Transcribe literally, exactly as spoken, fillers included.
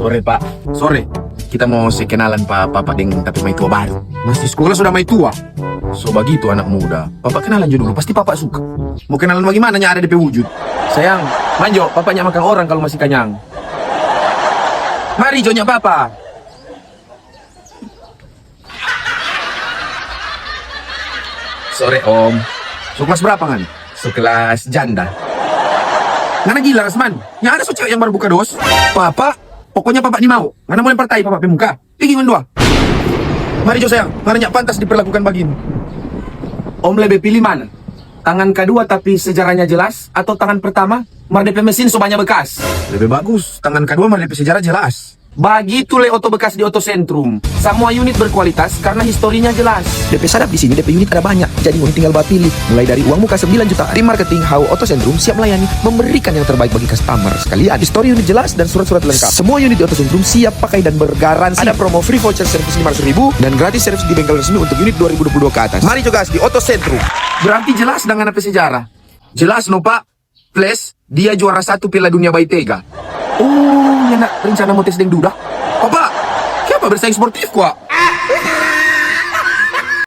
Sore, Pak. Sore. Kita mo se kenalan pa papa deng ta pe maitua baru. Masih sekolah sudah maitua. So bagitu anak muda. Papa kenalan jo dulu, pasti papa suka. Mo kenalan bagimana, nya ada de pe wujud. Sayang, manjo, papa nya makang orang kalu masih kanyang. Mari jo nya papa. Sore, Om. So kelas berapa, ngana? So kelas janda. Ngana gila, Rasman. Nya ada so cewek yang baru buka dos. Papa, pokoknya papa ni mau. Ngana mo lempar tai papa pe muka. Pigi ngana dua. Mari jo sayang, ngana nya pantas diperlakukan bagini. Om lebe pilih mana? Tangan kadua tapi sejarahnya jelas, atau tangan pertama mar de pe mesin so banya bekas? Lebe bagus, tangan kadua mar de pe sejarah jelas. Bagitu lei oto bekas di Oto Sentrum. Samua unit berkualitas karna historinya jelas. De pe sadap di sini, de pe unit ada banya, jadi ngoni tinggal bapili. Mulai dari uang muka sembilan juta, tim marketing Hau Oto Sentrum siap melayani, memberikan yang terbaik bagi customer sekalian. Histori unit jelas dan surat-surat lengkap. Semua unit di Oto Sentrum siap pakai dan bergaransi. Ada promo free voucher servis lima ratus ribu dan gratis servis di bengkel resmi untuk unit dua ribu dua puluh dua ke atas. Mari jo gas di Oto Sentrum. Berarti jelas dang ngana pe sejarah. Jelas no, Pak. Plus, dia juara satu Piala Dunia Baitega. Oh, ngana rencana mo tes deng Duda? Papa, kiapa bersaing sportif kwa?